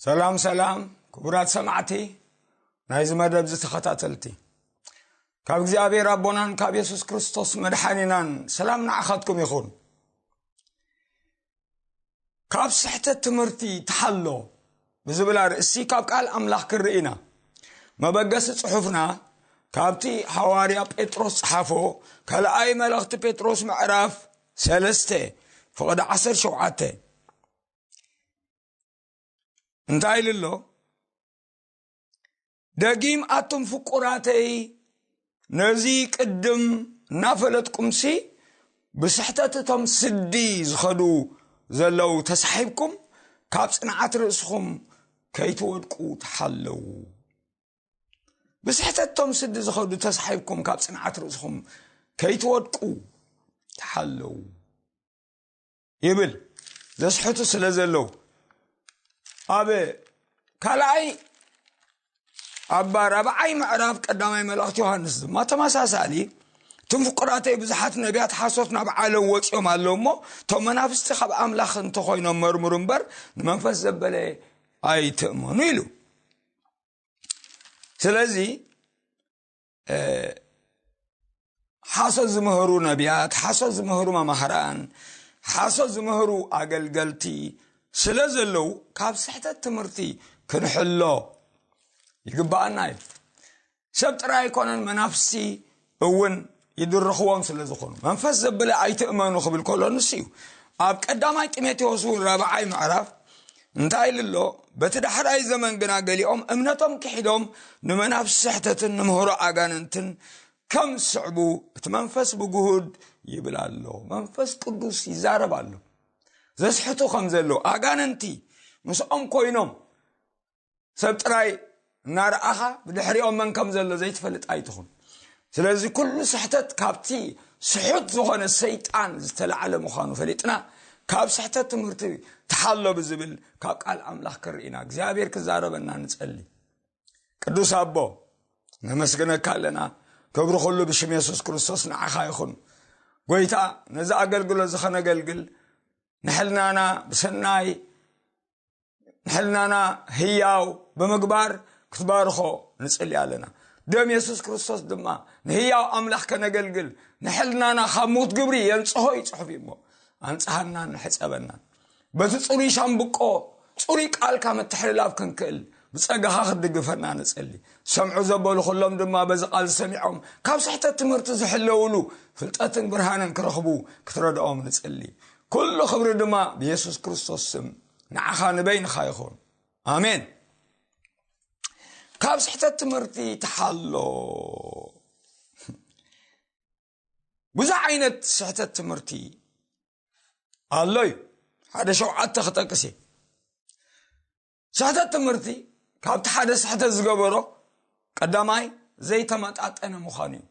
ሰላም ሰላም፣ ክቡራት ሰማዕቲ ናይዚ መደብ ዝተኸታተልቲ፣ ካብ እግዚኣብሔር ኣቦናን ካብ የሱስ ክርስቶስ መድሓኒናን ሰላም ንዓኻትኩም ይኹን። ካብ ስሕተት ትምህርቲ ተሓሎ ብዝብል ኣርእስቲ ካብ ቃል ኣምላኽ ክንርኢ ኢና። መበገሲ ጽሑፍና ካብቲ ሃዋርያ ጴጥሮስ ጸሓፎ ካልኣይ መልእኽቲ ጴጥሮስ ምዕራፍ ሰለስተ ፍቕዲ ዓሰርተ ሸውዓተ እንታይ ኢሉ ኣሎ? ደጊም ኣቱም ፍቁራተይ፣ ነዚ ቅድም እናፈለጥኩምሲ ብስሕተት እቶም ስዲ ዝኸዱ ዘለዉ ተሳሒብኩም ካብ ጽንዓት ርእስኹም ከይትወድቁ ተሓለዉ። ብስሕተት እቶም ስዲ ዝኸዱ ተሳሒብኩም ካብ ጽንዓት ርእስኹም ከይትወድቁ ተሓለዉ ይብል። ዘስሕቱ ስለ ዘለዉ ኣብ ካልኣይ ኣብ ራብዓይ ምዕራፍ ቀዳማይ መልእኽቲ ዮሃንስ ድማ ተመሳሳሊ፣ እቶም ፍቁራተይ ብዙሓት ነቢያት ሓሶት ናብ ዓለም ወፂኦም ኣለዉ እሞ እቶም መናፍስቲ ካብ ኣምላኽ እንተኾይኖም መርምሩ እምበር ንመንፈስ ዘበለ ኣይትእመኑ ኢሉ። ስለዚ ሓሶት ዝምህሩ ነቢያት፣ ሓሶት ዝምህሩ መማህራን፣ ሓሶት ዝምህሩ ኣገልገልቲ ስለ ዘለዉ ካብ ስሕተት ትምህርቲ ክንሕሎ ይግባኣና እዩ። ሰብ ጥራይ ኣይኮነን፣ መናፍስቲ እውን ይድርኽዎም ስለ ዝኾኑ። መንፈስ ዘብለ ኣይትእመኑ ክብል ከሎ ንሱ እዩ። ኣብ ቀዳማይ ጢሞቴዎስ እውን ራብዓይ ምዕራፍ እንታይ ኢሉ ኣሎ? በቲ ዳሕራይ ዘመን ግና ገሊኦም እምነቶም ክሒዶም ንመናፍስቲ ስሕተትን ንምህሮ ኣጋንንትን ከም ዝስዕቡ እቲ መንፈስ ብግሁድ ይብል ኣሎ። መንፈስ ቅዱስ ይዛረብ ኣሎ። ዘስሕቱ ከም ዘለዉ ኣጋንንቲ ምስኦም ኮይኖም ሰብ ጥራይ እናረኣኻ ብድሕሪኦም መን ከም ዘሎ ዘይትፈልጥ ኣይትኹን። ስለዚ ኩሉ ስሕተት ካብቲ ስሑት ዝኾነ ሰይጣን ዝተላዕለ ምዃኑ ፈሊጥና ካብ ስሕተት ትምህርቲ ተሓሎ ብዝብል ካብ ቃል ኣምላኽ ክርኢና እግዚኣብሔር ክዛረበና ንጸሊ። ቅዱስ ኣቦ ነመስግነካ ኣለና። ክብሪ ኩሉ ብሽም የሱስ ክርስቶስ ንዓኻ ይኹን። ጎይታ ነዚ ኣገልግሎት እዚ ኸነገልግል ንሕልናና ብሰናይ ንሕልናና ህያው ብምግባር ክትባርኾ ንጽሊ ኣለና። ደም የሱስ ክርስቶስ ድማ ንህያው ኣምላኽ ከነገልግል ንሕልናና ካብ ሞት ግብሪ የንጽሆ እዩ ጽሑፍ እሞ ኣንጽሃናን ንሕጸበናን በቲ ጽሩይ ሻምብቆ ጽሩይ ቃልካ ምትሕልላፍ ክንክእል ብጸጋኻ ክትድግፈና ንጽሊ። ሰምዑ ዘበሉ ኩሎም ድማ በዚ ቃል ዝሰሚዖም ካብ ስሕተት ትምህርቲ ዝሕለውሉ ፍልጠትን ብርሃንን ክረኽቡ ክትረድኦም ንጽሊ። ኩሉ ክብሪ ድማ ብየሱስ ክርስቶስ ስም ንዓኻ ንበይንኻ ይኹን። ኣሜን። ካብ ስሕተት ትምህርቲ ተሓሎ። ብዙሕ ዓይነት ስሕተት ትምህርቲ ኣሎ እዩ። ሓደ ሸውዓተ ክጠቅስ እየ። ስሕተት ትምህርቲ ካብቲ ሓደ ስሕተት ዝገበሮ ቀዳማይ ዘይተመጣጠነ ምዃኑ እዩ።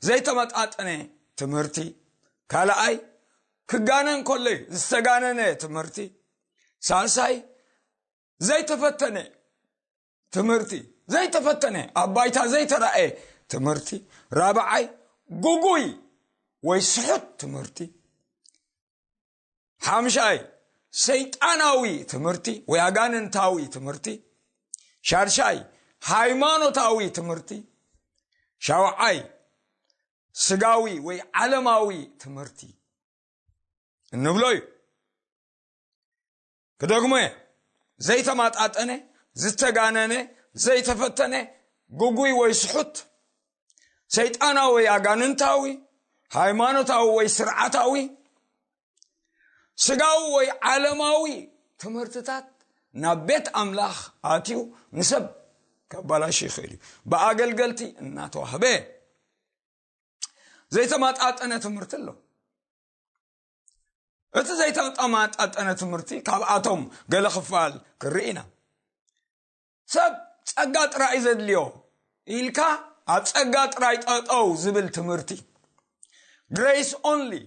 ዘይተመጣጠነ ትምህርቲ ካልኣይ ክጋነን ከሎ እዩ። ዝተጋነነ ትምህርቲ ሳልሳይ ዘይተፈተነ ትምህርቲ ዘይተፈተነ ኣብ ባይታ ዘይተራእየ ትምህርቲ ራብዓይ ጉጉይ ወይ ስሑት ትምህርቲ ሓምሻይ ሰይጣናዊ ትምህርቲ ወይ ኣጋንንታዊ ትምህርቲ ሻድሻይ ሃይማኖታዊ ትምህርቲ ሻውዓይ ስጋዊ ወይ ዓለማዊ ትምህርቲ እንብሎ እዩ። ክደግሞ እየ። ዘይተማጣጠነ ዝተጋነነ ዘይተፈተነ ጉጉይ ወይ ስሑት ሰይጣናዊ ወይ ኣጋንንታዊ ሃይማኖታዊ ወይ ስርዓታዊ ስጋዊ ወይ ዓለማዊ ትምህርትታት ናብ ቤት ኣምላኽ ኣትዩ ንሰብ ከባላሽ ይኽእል እዩ። ብኣገልገልቲ እናተዋህበ ዘይተማጣጠነ ትምህርቲ ኣሎ። እቲ ዘይተማጣጠነ ትምህርቲ ካብኣቶም ገለ ክፋል ክርኢ ኢና። ሰብ ጸጋ ጥራይ ዘድልዮ ኢልካ ኣብ ጸጋ ጥራይ ጠጠው ዝብል ትምህርቲ፣ grace only፣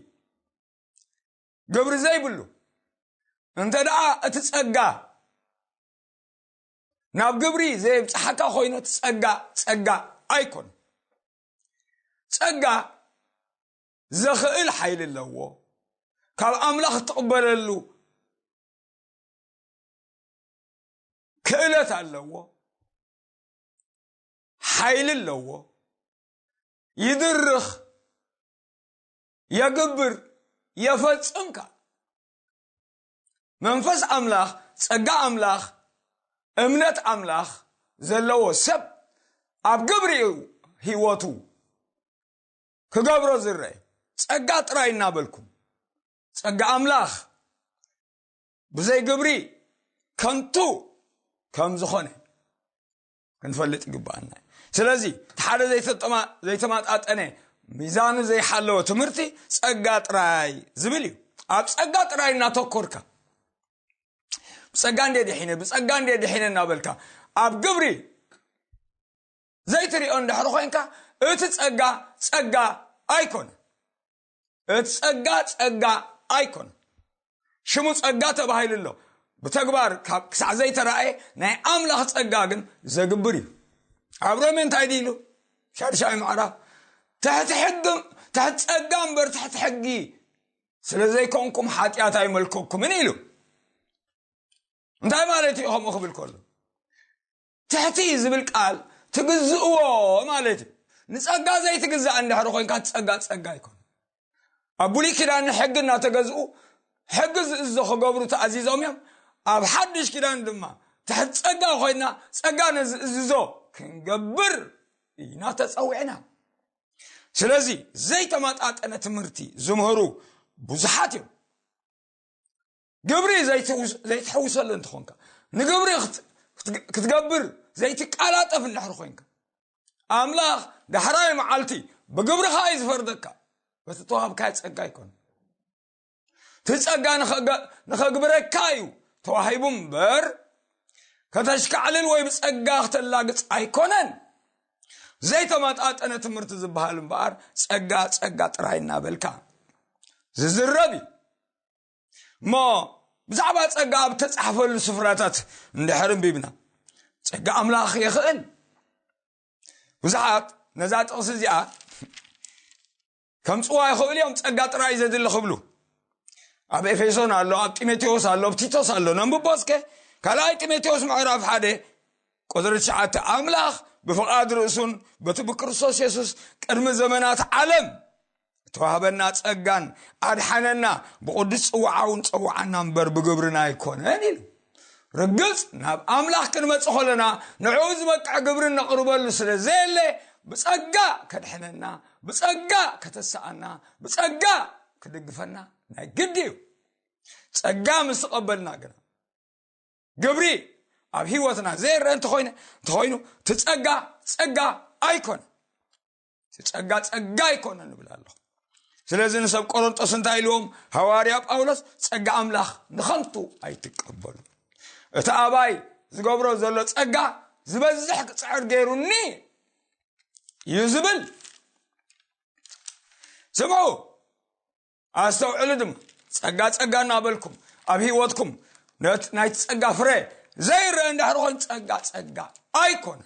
ግብሪ ዘይብሉ። እንተ ደኣ እቲ ጸጋ ናብ ግብሪ ዘየብጽሓካ ኮይኑ እቲ ጸጋ ጸጋ ኣይኮን። ጸጋ ዘኽእል ሓይሊ ኣለዎ። ካብ ኣምላኽ እትቕበለሉ ክእለት ኣለዎ፣ ሓይሊ ኣለዎ፣ ይድርኽ፣ የግብር፣ የፈጽም ከኣ። መንፈስ ኣምላኽ፣ ጸጋ ኣምላኽ፣ እምነት ኣምላኽ ዘለዎ ሰብ ኣብ ግብሪ እዩ ህይወቱ ክገብሮ ዝረአ። ጸጋ ጥራይ እናበልኩም፣ ጸጋ ኣምላኽ ብዘይ ግብሪ ከንቱ ከም ዝኾነ ክንፈልጥ ይግባኣና። ስለዚ እቲ ሓደ ዘይተጠማ-፣ ዘይተማጣጠነ፣ ሚዛኑ ዘይሓለወ ትምህርቲ ጸጋ ጥራይ ዝብል እዩ። ኣብ ጸጋ ጥራይ እናተኮርካ፣ ብጸጋ እንዴ ድሒነ፣ ብጸጋ እንዴ ድሒነ እናበልካ ኣብ ግብሪ ዘይትሪኦ እንድሕር ኮይንካ፣ እቲ ጸጋ ጸጋ ኣይኮነ። እቲ ጸጋ ጸጋ ኣይኮነ። ሽሙ ጸጋ ተባሂሉ ኣሎ። ብተግባር ካብ ክሳዕ ዘይተራእየ ናይ ኣምላኽ ጸጋ ግን ዘግብር እዩ። ኣብ ሮሜ እንታይ ድኢሉ? ሻድሻይ ምዕራፍ፣ ትሕቲ ሕጊ፣ ትሕቲ ጸጋ እምበር ትሕቲ ሕጊ ስለ ዘይኮንኩም ሓጢኣት ኣይመልከኩምን ኢሉ። እንታይ ማለት እዩ ከምኡ ክብል ከሎ? ትሕቲ ዝብል ቃል ትግዝእዎ ማለት እዩ። ንጸጋ ዘይትግዛእ እንድሕር ኮይንካ፣ ጸጋ ጸጋ ኣይኮነ። ኣብ ብሉይ ኪዳን ንሕጊ እናተገዝኡ ሕጊ ዝእዝዞ ክገብሩ ተኣዚዞም እዮም። ኣብ ሓድሽ ኪዳን ድማ ትሕቲ ጸጋ ኮይና፣ ጸጋ ነዝእዝዞ ክንገብር ኢና ተጸዊዕና። ስለዚ ዘይተመጣጠነ ትምህርቲ ዝምህሩ ብዙሓት እዮም። ግብሪ ዘይትውስ-፣ ዘይትሕውሰሉ እንተኾንካ፣ ንግብሪ ክት-፣ ክት-፣ ክትገብር ዘይትቃላጠፍ እንድሕር ኮይንካ፣ ኣምላኽ ዳሕራይ መዓልቲ ብግብርኻ እዩ ዝፈርደካ። በቲ ተዋህብካዮ ጸጋ ኣይኮነ። እቲ ጸጋ ንኸገ-፣ ንኸግብረካ እዩ ተዋሂቡ እምበር፣ ከተሽካዕልል ወይ ብጸጋ ክተላግጽ ኣይኮነን። ዘይተመጣጠነ ትምህርቲ ዝበሃል እምበኣር፣ ጸጋ፣ ጸጋ ጥራይ እናበልካ ዝዝረብ እዩ። እሞ ብዛዕባ ጸጋ ኣብ ተጻሕፈሉ ስፍራታት እንድሕር ኣንቢብና፣ ጸጋ ኣምላኽ የኽእል። ብዙሓት ነዛ ጥቕሲ እዚኣ ከምጽዋ ይኽእሉ እዮም፣ ጸጋ ጥራይ ዘድሊ ክብሉ። ኣብ ኤፌሶን ኣሎ፣ ኣብ ጢሞቴዎስ ኣሎ፣ ኣብ ቲቶስ ኣሎ። ነንብቦ እስከ። ካልኣይ ጢሞቴዎስ ምዕራፍ ሓደ ቁጽሪ ትሽዓተ፣ ኣምላኽ ብፍቓድ ርእሱን በቲ ብክርስቶስ የሱስ ቅድሚ ዘመናት ዓለም እተዋህበና ጸጋን ኣድሓነና፣ ብቕዱስ ጽዋዓ እውን ጸውዓና እምበር ብግብርና ኣይኮነን ኢሉ። ርግጽ፣ ናብ ኣምላኽ ክንመጽእ ከለና ንዕኡ ዝበቅዕ ግብሪ ነቕርበሉ ስለ ዘየለ፣ ብጸጋ ከድሕነና፣ ብጸጋ ከተስኣና፣ ብጸጋ ክድግፈና ናይ ግዲ እዩ። ጸጋ ምስ ተቐበልና ግና፣ ግብሪ ኣብ ህይወትና ዘይረአ እንተኾይነ-፣ እንተኾይኑ፣ እቲ ጸጋ ጸጋ ኣይኮነ። እቲ ጸጋ ጸጋ ኣይኮነ ንብል ኣለኹ። ስለዚ ንሰብ ቆሮንጦስ እንታይ ኢልዎም? ሃዋርያ ጳውሎስ፣ "ጸጋ ኣምላኽ ንኸንቱ ኣይትቀበሉ። እቲ ኣባይ ዝገብሮ ዘሎ ጸጋ ዝበዝሕ ክጽዕር ገይሩኒ" እዩ ዝብል። ስምዑ፣ ኣስተውዕሉ ድማ። ጸጋ ጸጋ እናበልኩም ኣብ ህይወትኩም ነት-፣ ናይቲ ጸጋ ፍረ ዘይረአ እንድሕር ኮይኑ፣ ጸጋ ጸጋ ኣይኮነ፣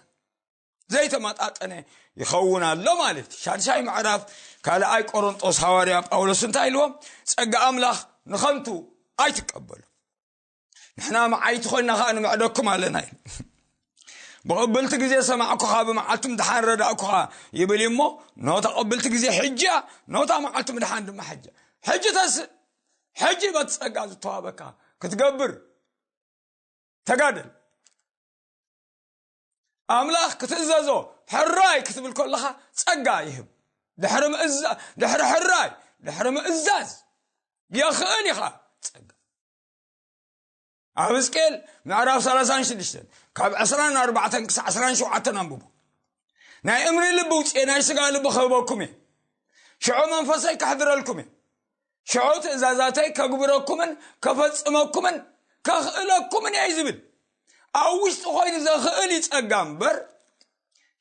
ዘይተመጣጠነ ይኸውን ኣሎ ማለት እዩ። ሻድሻይ ምዕራፍ ካልኣይ ቆሮንጦስ ሃዋርያ ጳውሎስ እንታይ ኢልዎም? "ጸጋ ኣምላኽ ንኸንቱ ኣይትቀበሉ። ንሕና መዓይቲ ኮይና ኸኣ ንምዕደኩም ኣለና" ኢሉ። "ብቕብልቲ ግዜ ሰማዕኩኻ፣ ብመዓልቲ ምድሓን ረዳእኩኻ" ይብል እሞ፣ ኖታ ቅብልቲ ግዜ ሕጂ እያ፣ ኖታ መዓልቲ ምድሓን ድማ ሕጂ እያ። ሕጂ ተስእ፣ ሕጂ በቲ ጸጋ ዝተዋህበካ ክትገብር ተጋደል። ኣምላኽ ክትእዘዞ፣ ሕራይ ክትብል ከለኻ ጸጋ ይህብ። ድሕሪ ምእዛ-፣ ድሕሪ ሕራይ፣ ድሕሪ ምእዛዝ የኽእል ኢኻ ጸጋ። ኣብ ሕዝቅኤል ምዕራፍ ሰላሳን ሽዱሽተን ካብ ዕስራን ኣርባዕተን ክሳዕ ዕስራን ሸውዓተን ኣንብቡ። "ናይ እምኒ ልቢ ውጽኤ፣ ናይ ስጋ ልቢ ክህበኩም እየ። ሽዑ መንፈሰይ ከሕድረልኩም እየ። ሽዑ ትእዛዛተይ ከግብረኩምን ከፈጽመኩምን ከኽእለኩምን እየ" እዩ ዝብል። ኣብ ውሽጢ ኮይኑ ዘኽእል እዩ ጸጋ እምበር፣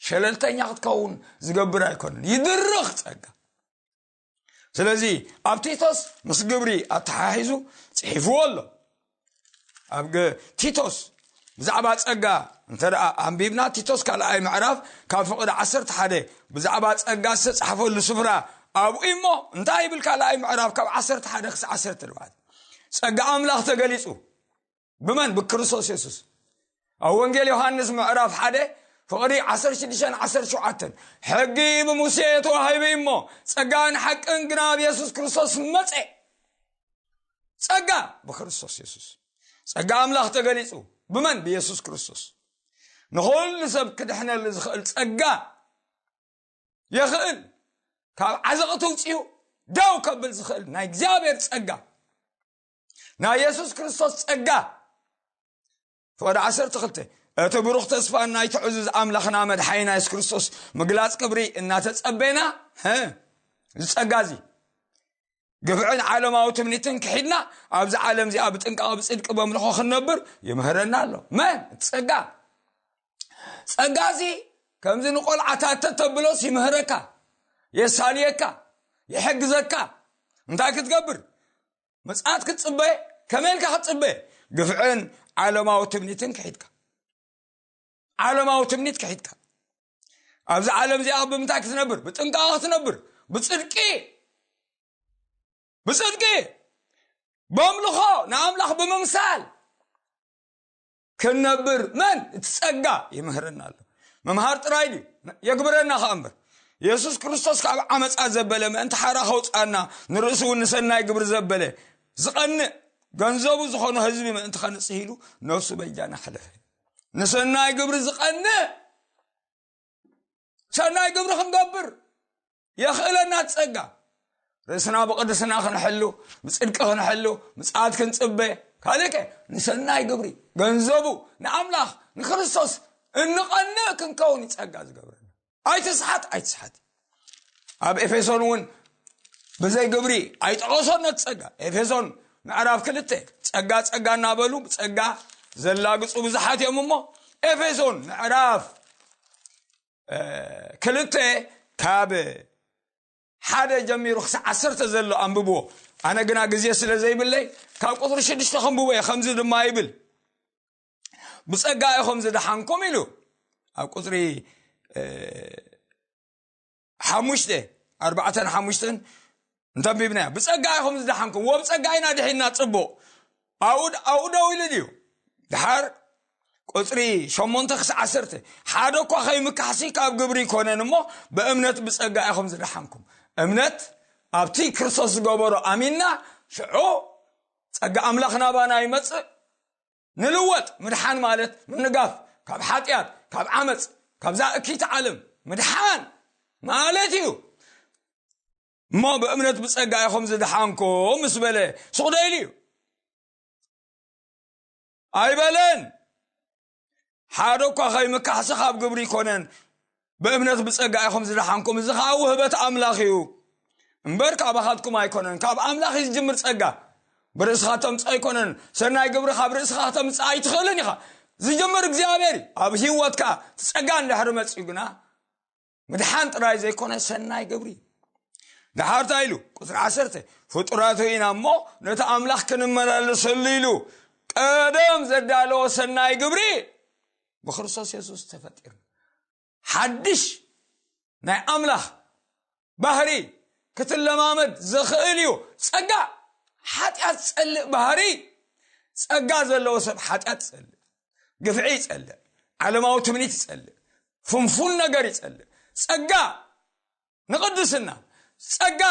ሸለልተኛ ክትከውን ዝገብር ኣይኮነን። ይድርኽ ጸጋ። ስለዚ ኣብ ቲቶስ ምስ ግብሪ ኣተሓሒዙ ጽሒፍዎ ኣሎ። ኣብ ገ-፣ ቲቶስ ብዛዕባ ጸጋ እንተ ደኣ ኣንቢብና፣ ቲቶስ ካልኣይ ምዕራፍ ካብ ፍቕዲ ዓሰርተ ሓደ ብዛዕባ ጸጋ ዝተጻሕፈሉ ስፍራ ኣብኡ እሞ፣ እንታይ ይብል? ካልኣይ ምዕራፍ ካብ ዓሰርተ ሓደ ክሳዕ ዓሰርተ ኣርባዕተ፣ "ጸጋ ኣምላኽ ተገሊጹ ብመን? ብክርስቶስ የሱስ፣ ኣብ ወንጌል ዮሃንስ ምዕራፍ ሓደ ፍቕዲ ዓሰርተ ሽዱሽተ ዓሰርተ ሸውዓተ፣ ሕጊ ብሙሴ ተዋሂቡ እሞ ጸጋን ሓቅን ግና ኣብ የሱስ ክርስቶስ መጸ። ጸጋ ብክርስቶስ የሱስ፣ ጸጋ ኣምላኽ ተገሊጹ። ብመን? ብየሱስ ክርስቶስ። ንኹሉ ሰብ ክድሕነሉ ዝኽእል ጸጋ የኽእል፣ ካብ ዓዘቕቲ ውፅኡ ደው ከብል ዝኽእል ናይ እግዚኣብሔር ጸጋ፣ ናይ የሱስ ክርስቶስ ጸጋ። ፍቕዲ ዓሰርተ ክልተ፣ እቲ ብሩኽ ተስፋ ናይ ትዕዙዝ ኣምላኽና መድሓኒና የሱስ ክርስቶስ ምግላጽ ክብሪ እናተጸበና፣ ሀ፣ እዚ ጸጋ እዚ ግፍዕን ዓለማዊ ትምኒትን ክሒድና ኣብዚ ዓለም እዚኣ ብጥንቃቐ ብጽድቂ በምልኾ ክንነብር ይምህረና ኣሎ። መን? እቲ ጸጋ። ጸጋ እዚ ከምዚ ንቆልዓ ታተ ተብሎስ ይምህረካ፣ የሳልየካ፣ ይሕግዘካ። እንታይ ክትገብር? ምጽኣት ክትጽበ፣ ከመይ ኢልካ ክትጽበ? ግፍዕን ዓለማዊ ትምኒትን ክሒድካ። ዓለማዊ ትምኒት ክሒድካ። ኣብዚ ዓለም እዚኣ ብምንታይ ክትነብር? ብጥንቃቐ ክትነብር። ብጽድቂ። ብጽድቂ። በምልኾ ንኣምላኽ ብምምሳል ክንነብር መን? እቲ ጸጋ ይምህረና ኣሎ። ምምሃር ጥራይ ድዩ? የግብረና ከኣ እምበር። የሱስ ክርስቶስ ካብ ዓመጻ ዘበለ ምእንቲ ሓራ ከውጽኣና፣ ንርእሱ እውን ንሰናይ ግብሪ ዘበለ፣ ዝቐንእ፣ ገንዘቡ ዝኾነ ህዝቢ ምእንቲ ከንጽህ ኢሉ ነፍሱ በጃና ሓለፈ። ንሰናይ ግብሪ ዝቐንእ ሰናይ ግብሪ ክንገብር የኽእለና ጸጋ። ርእስና ብቕድስና ክንሕሉ፣ ብጽድቂ ክንሕሉ፣ ምጽኣት ክንጽበ፣ ካልእ ከ ንሰናይ ግብሪ፣ ገንዘቡ ንኣምላኽ ንክርስቶስ እንቐንእ ክንከውን እዩ ጸጋ ዝገብረና። ኣይትስሓት፣ ኣይትስሓት። ኣብ ኤፌሶን እውን ብዘይ ግብሪ ኣይጠቐሶን ነቲ ጸጋ። ኤፌሶን ምዕራፍ ክልተ፣ ጸጋ ጸጋ እናበሉ ብጸጋ ዘላግጹ ብዙሓት እዮም እሞ፣ ኤፌሶን ምዕራፍ እ፣ ክልተ፣ ካብ ሓደ ጀሚሩ ክሳብ ዓሰርተ ዘሎ ኣንብብዎ። ኣነ ግና ግዜ ስለ ዘይብለይ ካብ ቁፅሪ ሽዱሽተ ከንብቦ እየ። ከምዚ ድማ ይብል፣ "ብፀጋ ኢኹም ዝደሓንኩም" ኢሉ ኣብ ቁፅሪ፣ እ፣ ሓሙሽተ፣ ኣርባዕተን ሓሙሽተን እንተንቢብናዮ፣ "ብጸጋ ኢኹም ዝደሓንኩም"፣ ወብጸጋ ኢና ድሒንና፣ ጽቡቕ። ኣብኡ፣ ኣብኡ ደው ኢሉ ድዩ? ድሓር ቁጽሪ ሸሞንተ ክሳዕ ዓሰርተ፣ "ሓደ እኳ ከይምካሕሲ ካብ ግብሪ ኣይኮነን እሞ፣ ብእምነት ብጸጋ ኢኹም ዝደሓንኩም።" እምነት ኣብቲ ክርስቶስ ዝገበሮ ኣሚንና፣ ሽዑ ጸጋ ኣምላኽ ናባና ይመጽእ። ንልወጥ። ምድሓን ማለት ምንጋፍ፣ ካብ ሓጢኣት፣ ካብ ዓመፅ፣ ካብዛ እኪት ዓለም ምድሓን ማለት እዩ። እሞ ብእምነት ብፀጋ ኢኹም ዝደሓንኩም ምስ በለ ሱቕ ዶ ኢሉ እዩ? ኣይበለን። ሓደ እኳ ከይምካሕሲ ካብ ግብሪ ኣይኮነን፣ ብእምነት ብጸጋ ኢኹም ዝደሓንኩም፣ እዚ ኸኣ ውህበት ኣምላኽ እዩ እምበር፣ ካባኻትኩም ኣይኮነን። ካብ ኣምላኽ እዩ ዝጅምር ጸጋ፣ ብርእስኻ ተምጽኦ ኣይኮነን። ሰናይ ግብሪ ካብ ርእስኻ ከተምጽእ ኣይትኽእልን ኢኻ። ዝጅምር እግዚኣብሔር እዩ። ኣብ ህይወትካ እቲ ጸጋ እንድሕሪ መጺኡ ግና፣ ምድሓን ጥራይ ዘይኮነ፣ ሰናይ ግብሪ። ደሓር እንታይ ኢሉ? ቁጽሪ ዓሰርተ፣ "ፍጡራቱ ኢና እሞ፣ ነቲ ኣምላኽ ክንመላለሰሉ ኢሉ ቀደም ዘዳለዎ ሰናይ ግብሪ ብክርስቶስ የሱስ ተፈጢርና።" ሓድሽ ናይ ኣምላኽ ባህሪ ክትለማመድ ዘኽእል እዩ ጸጋ። ሓጢኣት ጸልእ ባህሪ። ጸጋ ዘለዎ ሰብ ሓጢኣት ይጸልእ፣ ግፍዒ ይጸልእ፣ ዓለማዊ ትምኒት ይጸልእ፣ ፍንፉን ነገር ይጸልእ። ጸጋ ንቕድስና፣ ጸጋ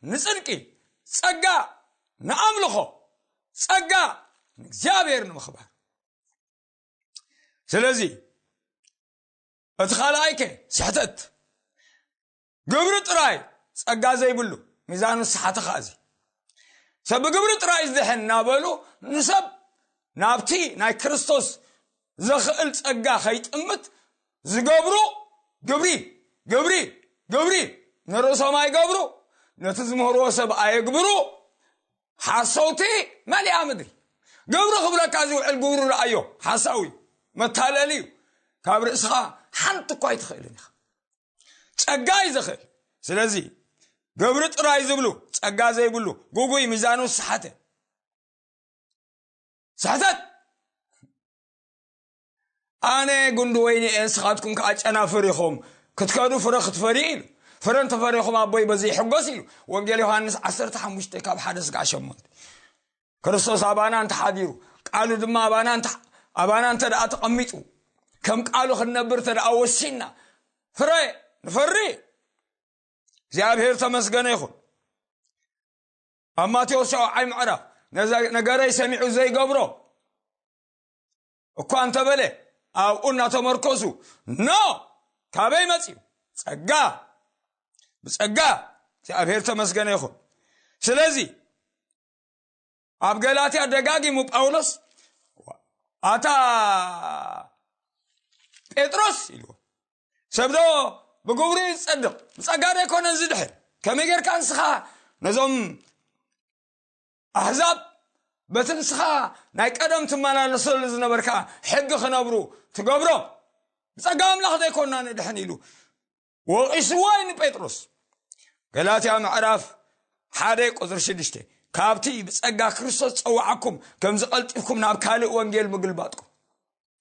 ንጽድቂ፣ ጸጋ ንኣምልኾ፣ ጸጋ ንእግዚኣብሔር ንምኽባር። ስለዚ እቲ ካልኣይ ከ ስሕተት፣ ግብሪ ጥራይ ጸጋ ዘይብሉ፣ ሚዛኑ ዝሰሓተ ኸኣ እዚ። ሰብ ብግብሪ ጥራይ ዝድሕን እናበሉ ንሰብ ናብቲ ናይ ክርስቶስ ዘኽእል ጸጋ ከይጥምት ዝገብሩ ግብሪ፣ ግብሪ፣ ግብሪ፣ ንርእሶም ኣይገብሩ፣ ነቲ ዝምህርዎ ሰብ ኣየግብሩ፣ ሓሰውቲ መሊኣ ምድሪ። ግብሪ ክብለካ ዝውዕል ግብሩ ረኣዮ፣ ሓሳዊ፣ መታለሊ እዩ። ካብ ርእስኻ ሓንቲ እኳ ኣይትኽእልን ኢኻ። ጸጋ እዩ ዘኽእል። ስለዚ ግብሪ ጥራይ ዝብሉ፣ ጸጋ ዘይብሉ፣ ግጉይ፣ ሚዛኑ ዝሰሓተ። ስሕተት። "ኣነ ጉንዲ ወይኒ እየ፣ ንስኻትኩም ከኣ ጨናፍር ኢኹም፣ ክትከዱ ፍረ ክትፈርዩ" ኢሉ። "ፍረ እንተፈሪኹም ኣቦይ በዚ ይሕጎስ" ኢሉ። ወንጌል ዮሃንስ ዓሰርተ ሓሙሽተ ካብ ሓደ ስጋዕ ሸሞንተ። ክርስቶስ ኣባና እንተሓዲሩ፣ ቃሉ ድማ ኣባና እንተ-፣ ኣባና እንተ ደኣ ተቐሚጡ፣ ከም ቃሉ ክንነብር እንተ ደኣ ወሲንና፣ ፍረ ንፈሪ። እግዚኣብሔር ተመስገነ ይኹን። ኣብ ማቴዎስ ሻውዓይ ምዕራፍ፣ "ነዛ ነገረይ ሰሚዑ ዘይገብሮ እኳ እንተበለ፣ ኣብኡ እናተመርኮሱ፣ ኖ፣ ካበይ መጺኡ? ጸጋ፣ ብጸጋ እግዚኣብሔር ተመስገነ ይኹን." ስለዚ ኣብ ገላትያ ደጋጊሙ ጳውሎስ፣ "ኣታ ጴጥሮስ" ኢልዎ፣ "ሰብዶ ብግብሩ እዩ ዝጸድቕ፣ ብጸጋ ዶ ኣይኮነን ዝድሕን? ከመይ ጌርካ ንስኻ ነዞም ኣሕዛብ በቲ ንስኻ ናይ ቀደም ትመላለሰሉ ዝነበርካ ሕጊ ክነብሩ ትገብሮም? ብጸጋ ኣምላኽ ዶ ኣይኮንና ንድሕን?" ኢሉ ወቒስዎ እዩ ንጴጥሮስ። ገላትያ ምዕራፍ ሓደ ቁጽሪ ሽዱሽተ፣ "ካብቲ ብጸጋ ክርስቶስ ጸዋዓኩም ከምዚ ቀልጢፍኩም ናብ ካልእ ወንጌል ምግልባጥኩም?"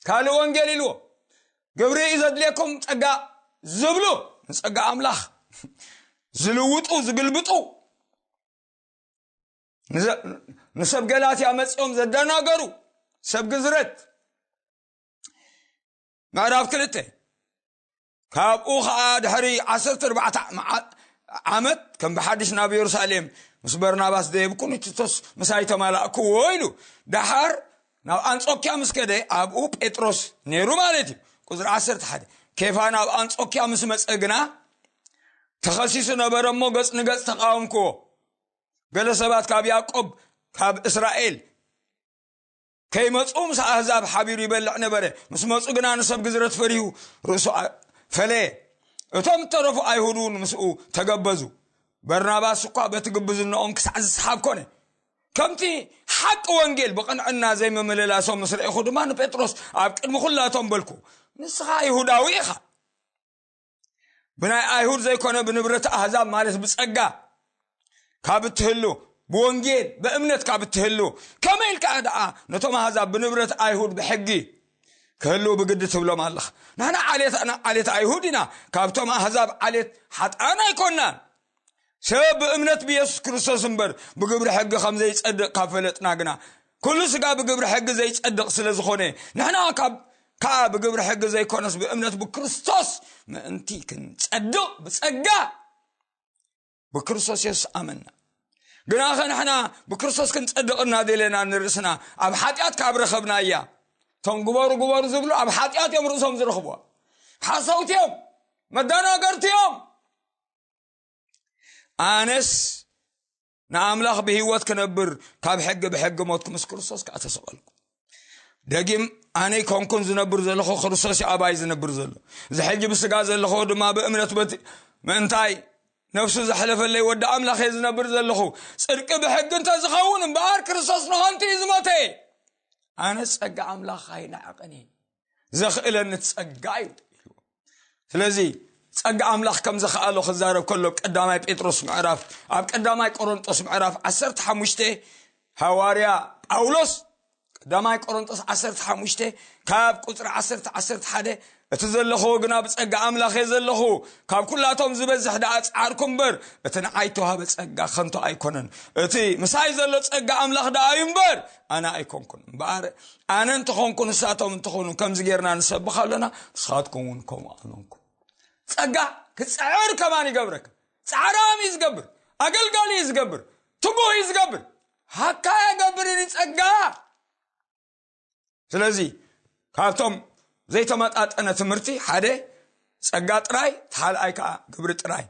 ካልእ ወንጌል ኢልዎ። ግብሪ እዩ ዘድልየኩም፣ ጸጋ ዝብሉ፣ ንጸጋ ኣምላኽ ዝልውጡ፣ ዝግልብጡ፣ ንዘ-፣ ንሰብ ገላትያ መጺኦም ዘደናገሩ ሰብ ግዝረት። ምዕራፍ ክልተ፣ "ካብኡ ኸኣ ድሕሪ ዓሰርተ ኣርባዕተ መዓ-፣ ዓመት ከም ብሓድሽ ናብ የሩሳሌም ምስ በርናባስ ደየብኩ፣ ንቲቶስ ምሳይ ተማላእክዎ" ኢሉ። ደሓር ናብ ኣንጾክያ ምስ ከደ፣ ኣብኡ ጴጥሮስ ነይሩ ማለት እዩ። ቁጽሪ ዓሰርተ ሓደ፣ "ኬፋ ናብ ኣንጾክያ ምስ መጸ ግና ተኸሲሱ ነበረ እሞ፣ ገጽ ንገጽ ተቃወምክዎ። ገለ ሰባት ካብ ያዕቆብ፣ ካብ እስራኤል ከይመጹ ምስ ኣህዛብ ሓቢሩ ይበልዕ ነበረ። ምስ መጹ ግና ንሰብ ግዝረት ፈሪሁ ርእሱ ኣ-፣ ፈለየ። እቶም እተረፉ ኣይሁድ እውን ምስኡ ተገበዙ። በርናባስ እኳ በቲ ግብዝነኦም ክሳዕ ዝሰሓብ ኮነ። ከምቲ ሓቂ ወንጌል ብቕንዕና ዘይምምልላሶም ምስ ረእኹ ድማ ንጴጥሮስ ኣብ ቅድሚ ኩላቶም በልኩ፣ ንስኻ ኣይሁዳዊ ኢኻ። ብናይ ኣይሁድ ዘይኮነ ብንብረት ኣህዛብ፣ ማለት ብጸጋ ካብ እትህሉ፣ ብወንጌል ብእምነት ካብ እትህሉ፣ ከመይ ኢልካ ደኣ ነቶም ኣህዛብ ብንብረት ኣይሁድ ብሕጊ ክህሉ ብግዲ ትብሎም ኣለኻ? ንሕና ዓሌት፣ ዓሌት ኣይሁድ ኢና፣ ካብቶም ኣህዛብ ዓሌት ሓጥኣን ኣይኮናን። ሰብ ብእምነት ብየሱስ ክርስቶስ እምበር ብግብሪ ሕጊ ከም ዘይጸድቕ ካብ ፈለጥና ግና፣ ኩሉ ስጋ ብግብሪ ሕጊ ዘይጸድቕ ስለ ዝኾነ፣ ንሕና ካብ፣ ከኣ ብግብሪ ሕጊ ዘይኮነስ ብእምነት ብክርስቶስ ምእንቲ ክንጸድቕ ብጸጋ ብክርስቶስ የሱስ ኣመንና። ግናኸ ንሕና ብክርስቶስ ክንጸድቕ እናደለና ንርእስና ኣብ ሓጢኣት ካብ ረኸብናያ፣ እቶም ግበሩ ግበሩ ዝብሉ ኣብ ሓጢኣት እዮም ርእሶም ዝረኽብዋ። ሓሰውቲ እዮም፣ መደናገርቲ እዮም። ኣነስ ንኣምላኽ ብህይወት ክነብር ካብ ሕጊ ብሕጊ ሞትኩ፣ ምስ ክርስቶስ ከኣ ተሰቐልኩ። ደጊም ኣነ ኣይኮንኩን ዝነብር ዘለኹ፣ ክርስቶስ እዩ ኣባይ ዝነብር ዘሎ። እዚ ሕጂ ብስጋ ዘለኹ ድማ ብእምነት በቲ ምእንታይ ነፍሱ ዘሕለፈለይ ወዲ ኣምላኽ እየ ዝነብር ዘለኹ። ጽድቂ ብሕጊ እንተዝኸውን እምበኣር ክርስቶስ ንኸንቱ እዩ ዝሞተ። ኣነ ጸጋ ኣምላኽ ኣይነዕቕን እየ፣ ዘኽእለኒ ጸጋ እዩ። ስለዚ ጸጋ ኣምላኽ ከም ዘኽኣሎ ክዛረብ ከሎ ቀዳማይ ጴጥሮስ ምዕራፍ፣ ኣብ ቀዳማይ ቆሮንጦስ ምዕራፍ ዓሰርተ ሓሙሽተ ሃዋርያ ጳውሎስ፣ ቀዳማይ ቆሮንጦስ ዓሰርተ ሓሙሽተ ካብ ቁጽሪ ዓሰርተ፣ ዓሰርተ ሓደ፣ "እቲ ዘለኹዎ ግና ብጸጋ ኣምላኽ እየ ዘለኹ፣ ካብ ኩላቶም ዝበዝሕ ደኣ ጸዓርኩ እምበር፣ እቲ ንዓይ እተዋህበ ጸጋ ከንቱ ኣይኮነን። እቲ ምሳይ ዘሎ ጸጋ ኣምላኽ ደኣ እዩ እምበር፣ ኣነ ኣይኮንኩን። እምበኣር ኣነ እንተኾንኩ፣ ንሳቶም እንተኾኑ፣ ከምዚ ጌርና ንሰብኽ ኣሎና፣ ንስኻትኩም እውን ከምኡ ኣመንኩም።" ጸጋ ክጽዕር ከማን ይገብረካ። ጻዕራም እዩ ዝገብር፣ ኣገልጋሊ እዩ ዝገብር፣ ትጉህ እዩ ዝገብር። ሃካያ ገብር እዩ ጸጋ። ስለዚ ካብቶም ዘይተመጣጠነ ትምህርቲ ሓደ ጸጋ ጥራይ፣ እቲ ካልኣይ ከኣ ግብሪ ጥራይ።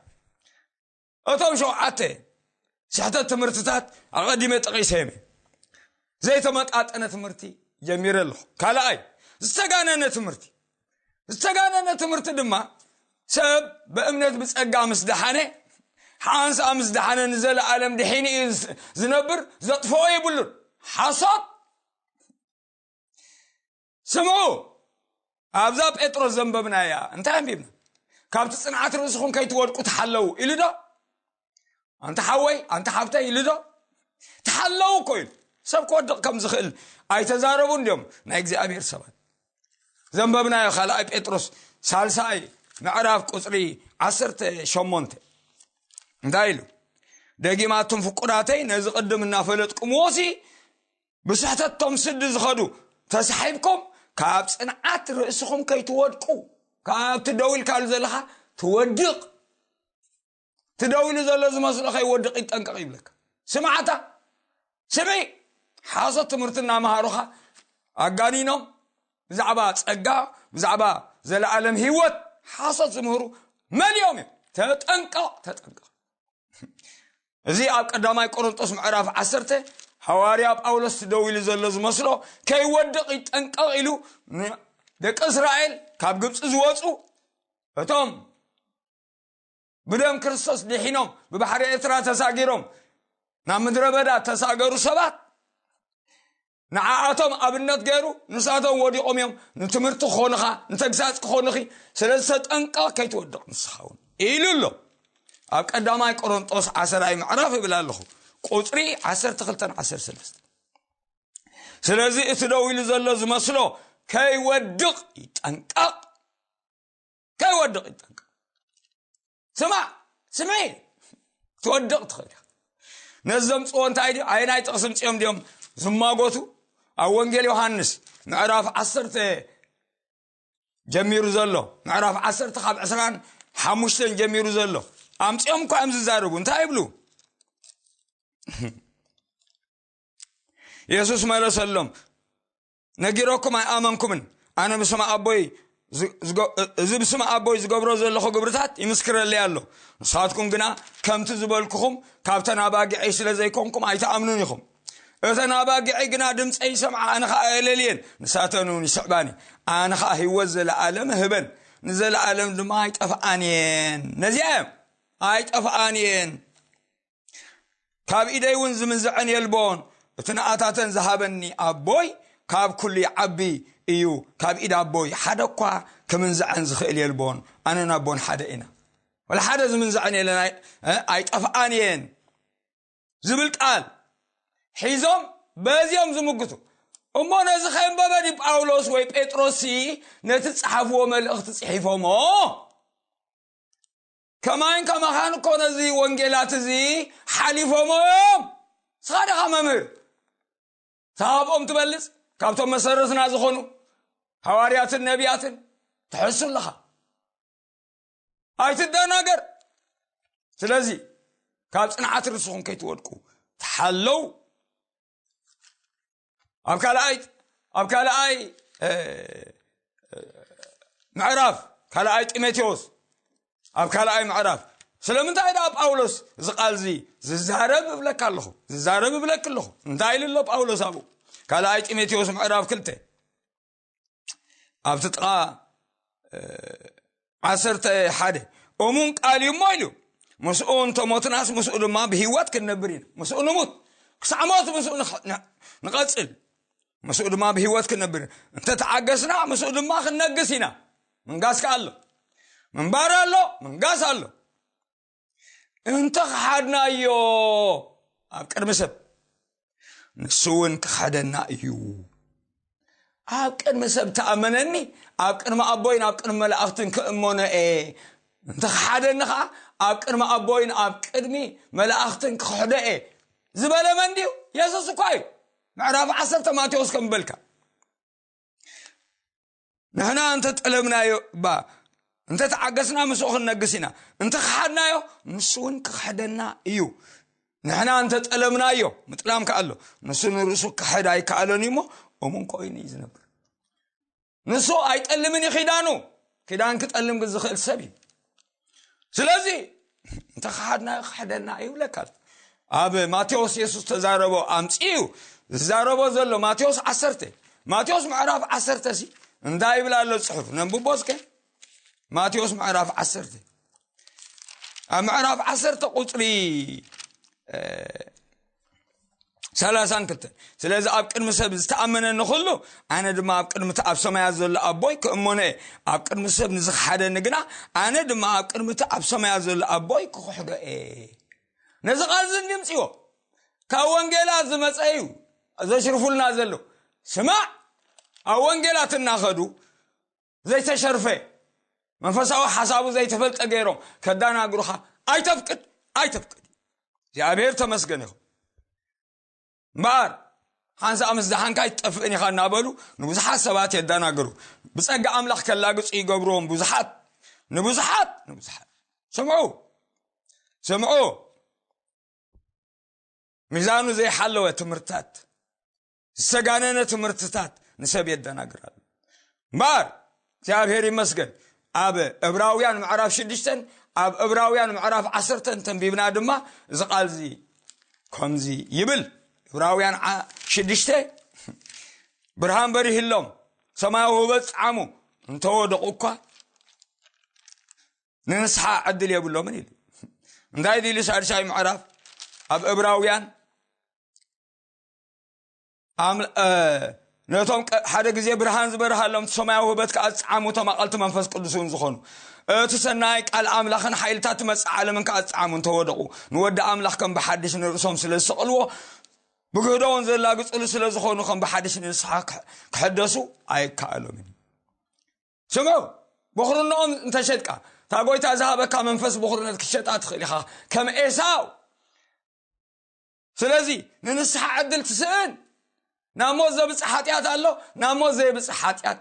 እቶም ሸውዓተ ስሕተት ትምህርትታት ኣቐዲመ ጠቒሰ እየ። ዘይተመጣጠነ ትምህርቲ ጀሚረ ኣለኹ። ካልኣይ፣ ዝተጋነነ ትምህርቲ። ዝተጋነነ ትምህርቲ ድማ ሰብ ብእምነት ብጸጋ ምስ ደሓነ፣ ሓንሳእ ምስ ደሓነ ንዘለኣለም ድሒኑ እዩ ዝ-፣ ዝነብር፣ ዘጥፍኦ የብሉን። ሓሶት። ስምዑ፣ ኣብዛ ጴጥሮስ ዘንበብናያ እንታይ ኣንቢብና? "ካብቲ ጽንዓት ርእስኹም ከይትወድቁ ተሓለዉ" ኢሉ ዶ? ኣንታ ሓወይ፣ ኣንታ ሓብተይ ኢሉ ዶ? ተሓለዉ እኮ ኢሉ። ሰብ ክወድቕ ከም ዝኽእል ኣይተዛረቡን ድዮም ናይ እግዚኣብሔር ሰባት? ዘንበብናዮ ካልኣይ ጴጥሮስ ሳልሳይ ምዕራፍ ቁጽሪ ዓሰርተ ሸሞንተ እንታይ ኢሉ? "ደጊማቱም ፍቁራተይ፣ ነዚ ቅድም እናፈለጥኩምዎሲ፣ ብስሕተቶም ስዲ ዝኸዱ ተሳሒብኩም፣ ካብ ጽንዓት ርእስኹም ከይትወድቁ፣ ካብቲ ደው ኢልካሉ ዘለኻ ትወድቕ፣ እቲ ደው ኢሉ ዘሎ ዝመስሎ ከይወድቕ ይጠንቀቕ ይብለካ። ስምዓታ፣ ስምዒ፣ ሓሶት ትምህርቲ እናመሃሩኻ ኣጋኒኖም ብዛዕባ ጸጋ፣ ብዛዕባ ዘለኣለም ህይወት ሓሶት ዝምህሩ መሊኦም እዮም። ተጠንቀቕ፣ ተጠንቀቕ። እዚ ኣብ ቀዳማይ ቆሮንጦስ ምዕራፍ ዓሰርተ፣ ሃዋርያ ጳውሎስ ደው ኢሉ ዘሎ ዝመስሎ ከይወድቕ ይጠንቀቕ ኢሉ፣ ን-፣ ደቂ እስራኤል ካብ ግብፂ ዝወፁ፣ እቶም ብደም ክርስቶስ ድሒኖም ብባሕሪ ኤርትራ ተሳጊሮም ናብ ምድረ በዳ ተሳገሩ ሰባት፣ ንዓኣቶም ኣብነት ገይሩ፣ ንሳቶም ወዲቖም እዮም። ንትምህርቲ ክኾንኻ፣ ንተግሳጽ ክኾንኺ፣ ስለዚ ተጠንቀቕ ከይትወድቕ ንስኻ እውን ኢሉ ኣሎ። ኣብ ቀዳማይ ቆሮንጦስ ዓሰርተ ምዕራፍ እብል ኣለኹ፣ ቁጽሪ ዓሰርተ ክልተን ዓሰርተ ሰለስተን። ስለዚ እቲ ደው ኢሉ ዘሎ ዝመስሎ ከይወድቕ ይጠንቀቕ፣ ከይወድቕ ይጠንቀቕ። ስማዕ፣ ስምዒ፣ ትወድቕ ትኽእል ኢኻ። ነዚ ዘምጽዎ እንታይ ድዩ? ኣየናይ ጥቕሲ ምጽኦም ድዮም ዝማጎቱ? ኣብ ወንጌል ዮሃንስ ምዕራፍ ዓሰርተ ጀሚሩ ዘሎ፣ ምዕራፍ ዓሰርተ ካብ ዕስራን ሓሙሽተን ጀሚሩ ዘሎ ኣምጺኦም እኳ እዮም ዝዛረቡ። እንታይ ይብሉ? የሱስ መለሰሎም፣ ነጊረኩም ኣይኣመንኩምን። ኣነ ብስም ኣቦይ ዝ-፣ ዝገ-፣ እዚ ብስም ኣቦይ ዝገብሮ ዘለኹ ግብርታት ይምስክረለይ ኣሎ። ንሳትኩም ግና ከምቲ ዝበልኩኹም ካብተን ኣባጊዐይ ስለ ዘይኮንኩም ኣይትኣምኑን ኢኹም። እተን ኣባጊዐይ ግና ድምፀይ ይሰምዓ፣ ኣነ ኸዓ እለልየን፣ ንሳተን እውን ይስዕባኒ። ኣነ ኸዓ ህይወት ዘለኣለም እህበን፣ ንዘለኣለም ድማ ኣይጠፍኣን እየን። ነዚኣ እዮም፣ ኣይጠፍኣን እየን። ካብ ኢደይ እውን ዝምንዝዐን የልቦን። እቲ ንኣታተን ዝሃበኒ ኣቦይ ካብ ኩሉ ይዓቢ እዩ። ካብ ኢድ ኣቦይ ሓደ እኳ ክምንዝዐን ዝኽእል የልቦን። ኣነን ኣቦን ሓደ ኢና። ወላ ሓደ ዝምንዝዐን የለን፣ ኣይ-፣ እ፣ ኣይጠፍኣን እየን ዝብል ቃል ሒዞም በዚኦም ዝምግቱ። እሞ ነዚ ከየንበበ ድዩ ጳውሎስ ወይ ጴጥሮስ ነቲ ዝጸሓፍዎ መልእኽቲ ጽሒፎሞ? ከማይን ከማኻን እኮ ነዚ ወንጌላት እዚ ሓሊፎሞ እዮም። ንስኻ ዲኻ መምህር? ካብኦም ትበልጽ? ካብቶም መሰረትና ዝኾኑ ሃዋርያትን ነቢያትን ትሕሱ ኣለኻ። ኣይትደናገር። ስለዚ ካብ ጽንዓት ርእስኹም ከይትወድቁ ተሓለው። ኣብ ካልኣይ፣ ኣብ ካልኣይ፣ እ፣ እ፣ ምዕራፍ፣ ካልኣይ ጢሞቴዎስ፣ ኣብ ካልኣይ ምዕራፍ፣ ስለምንታይ ደኣ ጳውሎስ እዚ ቃል እዚ ዝዛረብ እብለካ ኣለኹ፣ ዝዛረብ እብለክ ኣለኹ? እንታይ ኢሉ ኣሎ ጳውሎስ ኣብኡ? ካልኣይ ጢሞቴዎስ ምዕራፍ ክልተ፣ ኣብቲ ጥቓ፣ እ፣ ዓሰርተ ሓደ፣ እሙን ቃል እዩ እሞ ኢሉ፣ ምስኡ እንተሞትናስ ምስኡ ድማ ብህይወት ክንነብር ኢና። ምስኡ ንሙት፣ ክሳዕ ሞት ምስኡ ንኽ-፣ ን-፣ ንቐጽል፣ ምስኡ ድማ ብህይወት ክንነብር ኢና። እንተተዓገስና ምስኡ ድማ ክንነግስ ኢና። ምንጋስ ከኣ ኣሎ፣ ምንባር ኣሎ፣ ምንጋስ ኣሎ። እንተ ኸሓድናዮ ኣብ ቅድሚ ሰብ፣ ንሱ እውን ክኸሕደና እዩ። ኣብ ቅድሚ ሰብ ተኣመነኒ፣ ኣብ ቅድሚ ኣቦይን ኣብ ቅድሚ መላእኽትን ክእመኖ እየ። እንተ ኸሓደኒ ኸዓ፣ ኣብ ቅድሚ ኣቦይን ኣብ ቅድሚ መላእኽትን ክኽሕዶ እየ ዝበለ መን ድዩ? የሱስ እኳ እዩ። ምዕራፍ ዓሰርተ ማቴዎስ ከም በልካ። ንሕና እንተ ጠለብናዮ፣ ባ፣ እንተ ተዓገስና ምስኡ ክንነግስ ኢና። እንተ ከሓድናዮ፣ ንሱ እውን ክኽሕደና እዩ። ንሕና እንተ ጠለብናዮ፣ ምጥላም ከኣ ኣሎ። ንሱ ንርእሱ ክሕድ ኣይከኣሎን እዩ እሞ፣ እሙን ኮይኑ እዩ ዝነብር። ንሱ ኣይጠልምን እዩ ኪዳኑ። ኪዳን ክጠልም ግን ዝኽእል ሰብ እዩ። ስለዚ እንተ ከሓድናዮ ክሕደና እዩ ይብለካ ኣሎ። ኣብ ማቴዎስ የሱስ ተዛረቦ ኣምጺኡ ዝዛረቦ ዘሎ ማቴዎስ ዓሰርተ፣ ማቴዎስ ምዕራፍ ዓሰርተ ሲ እንታይ ይብል ኣሎ ጽሑፍ? ነንብቦ እስከ። ማቴዎስ ምዕራፍ ዓሰርተ፣ ኣብ ምዕራፍ ዓሰርተ ቁጽሪ፣ እ፣ ሰላሳን ክልተን። ስለዚ ኣብ ቅድሚ ሰብ ዝተኣመነኒ ኩሉ፣ ኣነ ድማ ኣብ ቅድሚ እቲ ኣብ ሰማያት ዘሎ ኣቦይ ክእመኖ እየ። ኣብ ቅድሚ ሰብ ንዝኸሓደኒ ግና፣ ኣነ ድማ ኣብ ቅድሚ እቲ ኣብ ሰማያት ዘሎ ኣቦይ ክኽሕዶ እየ። ነዚ ቃል እዚ እንድምጽዎ፣ ካብ ወንጌላት ዝመጸ እዩ ዘሽርፉልና ዘሎ። ስማዕ፣ ኣብ ወንጌላት እናኸዱ ዘይተሸርፈ፣ መንፈሳዊ ሓሳቡ ዘይተፈልጠ ገይሮም ከዳናግሩኻ ኣይተፍቅድ፣ ኣይተፍቅድ። እግዚኣብሔር ተመስገን ይኹን። እምበኣር ሓንሳእ ምስ ደሓንካ ኣይትጠፍእን ኢኻ እናበሉ ንብዙሓት ሰባት የደናግሩ። ብጸጋ ኣምላኽ ከላግጹ ይገብርዎም። ብዙሓት፣ ንብዙሓት፣ ንብዙሓት። ስምዑ፣ ስምዑ። ሚዛኑ ዘይሓለወ ትምህርትታት፣ ዝተጋነነ ትምህርትታት ንሰብ የደናግራሉ። እምበኣር እግዚኣብሔር ይመስገን፣ ኣብ ዕብራውያን ምዕራፍ ሽዱሽተን ኣብ ዕብራውያን ምዕራፍ ዓሰርተን ተንቢብና ድማ እዚ ቃል እዚ ከምዚ ይብል። ዕብራውያን ዓ-፣ ሽዱሽተ፣ ብርሃን በሪህሎም፣ ሰማያዊ ውበት ጸዓሙ፣ እንተወደቑ እኳ ንንስሓ ዕድል የብሎምን ኢሉ። እንታይ ኢሉ? ሳድሳይ ምዕራፍ ኣብ ዕብራውያን ኣም-፣ እ፣ ነቶም ቀ-፣ ሓደ ግዜ ብርሃን ዝበርሃሎም እቲ ሰማያዊ ውበት ከኣ ዝጸዓሙ፣ እቶም ኣቐልቲ መንፈስ ቅዱስ እውን ዝኾኑ፣ እቲ ሰናይ ቃል ኣምላኽን ሓይልታት ትመጽእ ዓለምን ከኣ ዝጸዓሙ እንተወደቑ፣ ንወዲ ኣምላኽ ከም ብሓድሽ ንርእሶም ስለ ዝሰቐልዎ፣ ብግህዶ እውን ዘላግጹሉ ስለ ዝኾኑ፣ ከም ብሓድሽ ንንስሓ ክሕ-፣ ክሕደሱ ኣይከኣሎምን። ስምዑ፣ ብኹርንኦም እንተሸጥካ፣ እታ ጎይታ ዝሃበካ መንፈስ ብኹርነት ክትሸጣ ትኽእል ኢኻ፣ ከም ኤሳው። ስለዚ ንንስሓ ዕድል ትስእን። ናብ ሞት ዘብጽሕ ሓጢኣት ኣሎ፣ ናብ ሞት ዘየብጽሕ ሓጢኣት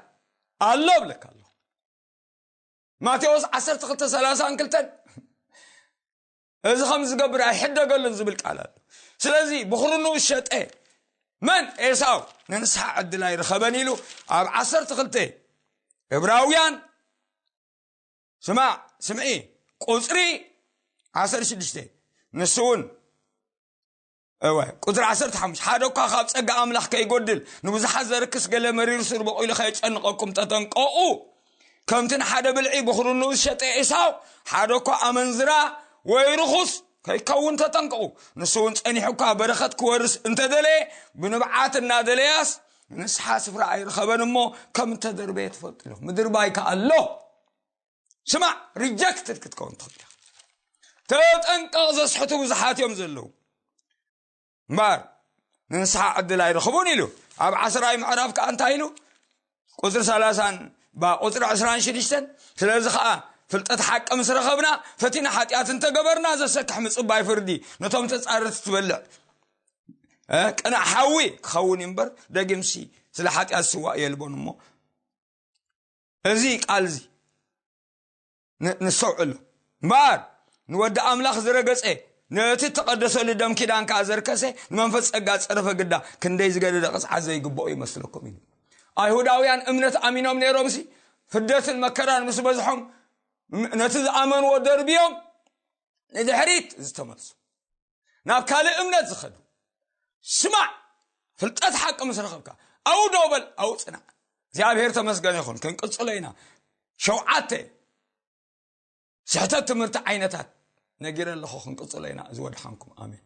ኣሎ እብለካ ኣለኹ። ማቴዎስ ዓሰርተ ክልተ ሰላሳን ክልተን፣ እዚ ከም ዝገብር ኣይሕደገሉን ዝብል ቃል ኣሎ። ስለዚ ብኹርንኡ ዝሸጠ መን? ኤሳው። ንንስሓ ዕድል ኣይረኸበን ኢሉ ኣብ ዓሰርተ ክልተ ዕብራውያን፣ ስማዕ፣ ስምዒ፣ ቁጽሪ ዓሰርተ ሽዱሽተ፣ ንሱ እውን፣ እወ፣ ቁጽሪ ዓሰርተ ሓሙሽተ፣ ሓደ እኳ ካብ ጸጋ ኣምላኽ ከይጎድል፣ ንብዙሓት ዘርክስ ገለ መሪር ሱር በቂሉ ከየጨንቐኩም ተጠንቀቑ። ከምቲ ንሓደ ብልዒ ብኹርንኡ ዝሸጠ ኤሳው፣ ሓደ እኳ ኣመንዝራ ወይ ርኹስ ከይከውን ተጠንቀቑ። ንሱ እውን ጸኒሑ እኳ በረኸት ክወርስ እንተደለየ፣ ብንብዓት እናደለያስ ንስሓ ስፍራ ኣይረኸበን እሞ፣ ከም እተደርበየ ትፈልጡ ኢኹም። ምድርባይ ከኣ ኣሎ። ስማዕ፣ ሪጀክትድ ክትከውን ትኽእል ኢኻ። ተጠንቀቕ፣ ዘስሕቱ ብዙሓት እዮም ዘለዉ። እምበኣር ንንስሓ ዕድል ኣይረኽቡን ኢሉ። ኣብ ዓስራይ ምዕራፍ ከኣ እንታይ ኢሉ? ቁጽሪ ሰላሳን፣ ባ፣ ቁጽሪ ዕስራን ሽዱሽተን፣ ስለዚ ኸኣ ፍልጠት ሓቂ ምስ ረኸብና፣ ፈቲና ሓጢኣት እንተገበርና፣ ዘሰክሕ ምጽባይ ፍርዲ ነቶም ተጻረርቲ ትበልዕ፣ እ፣ ቅኑዕ ሓዊ ክኸውን እዩ እምበር፣ ደጊምሲ ስለ ሓጢኣት ዝስዋእ የልቦን እሞ፣ እዚ ቃል እዚ ን-፣ ንስተውዕሎ። እምበኣር ንወዲ ኣምላኽ ዝረገጸ፣ ነቲ እተቐደሰሉ ደም ኪዳን ከኣ ዘርከሰ፣ ንመንፈስ ጸጋ ዝጸረፈ ግዳ ክንደይ ዝገደደ ቅጽዓት ዘይግብኦ ይመስለኩም እዩ። ኣይሁዳውያን እምነት ኣሚኖም ነይሮምሲ፣ ፍደትን መከራን ምስ በዝሖም፣ ም-፣ ነቲ ዝኣመንዎ ደርብዮም ንድሕሪት ዝተመልሱ፣ ናብ ካልእ እምነት ዝኸዱ። ስማዕ፣ ፍልጠት ሓቂ ምስ ረኸብካ፣ ኣብኡ ደው በል፣ ኣብኡ ጽናዕ። እግዚኣብሔር ተመስገነ ይኹን። ክንቅጽሎ ኢና። ሸውዓተ፣ ስሕተት ትምህርቲ ዓይነታት ነጊረ ኣለኹ። ክንቅጽሎ ኢና። እዚ ወድሓንኩም። ኣሜን።